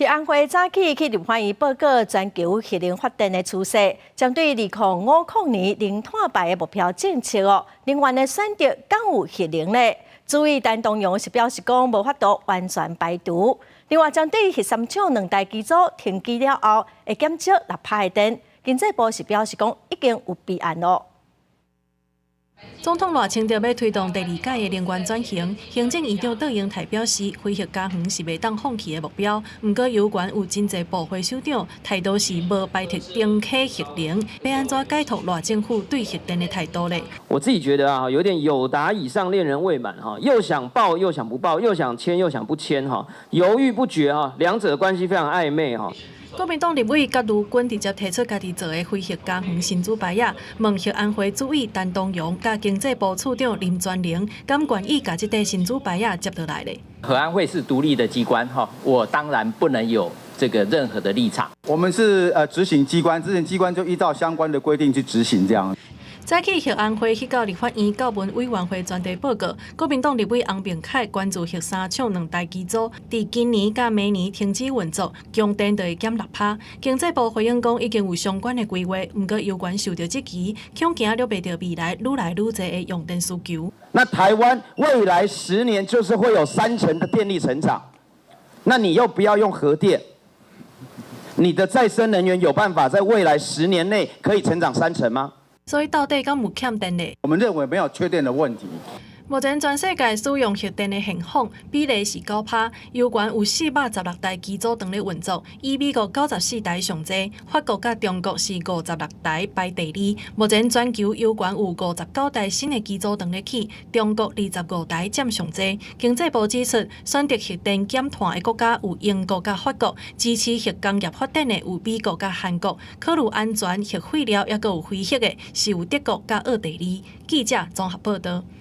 核安會早起去立法院報告全球核能發電的趨勢，針對2050年零碳排的目標政策哦，能源的選擇敢有核能咧？主委陳東陽是表示講無法度完全排除。另外，針對核三廠兩台機組停機了後，會減少6趴的電。經濟部是表示講已經有備案咯。總統賴清德欲推動第二屆的能源轉型，行政院長卓榮泰表示，非核家園是袂當放棄的目標。毋過，猶原有真濟部會首長態度是無排斥重啟核能，欲按怎解讀賴政府對核電的態度咧？我自己覺得啊，有點友達以上戀人未滿哈，又想報又想不報，又想簽又想不簽哈，猶豫不決哈，兩者關係非常曖昧哈。國民黨立委葛如鈞直接提出家己做的非核家園神主牌仔，問核安會主委陳東陽佮經濟部次長林全能，敢願意共這塊神主牌仔接落來咧？核安會是獨立的機關，哈，我當然不能有這個任何的立場。我們是執行機關，執行機關就依照相關的規定去執行，這樣。早起核安會去到立法院顧問委員會專題報告，國民黨立委洪明凱關注核三廠兩台機組，佇今年佮明年停止運作，供電就會減六趴。經濟部回應講已經有相關的規劃，毋過猶原受著質疑，恐驚掠袂著未來愈來愈濟的用電需求。那台灣未來10年就是會有3成的電力成長，那你又不要用核電，你的再生能源有辦法在未來十年內可以成長三成嗎？所以到底敢有欠電呢？我們認為沒有缺電的問題。目前全世界使用核電的現況比例是9趴，猶原有416台機組當咧運作，以美國94台上濟，法國佮中國是56台排第二。目前全球猶原有59台新的機組當咧起，中國25台佔上濟。經濟部指出，選擇核電減碳的國家有英國佮法國，支持核工業發展的有美國佮韓國，考慮安全核廢料抑閣有非核的，是有德國佮奧地利。記者綜合報導。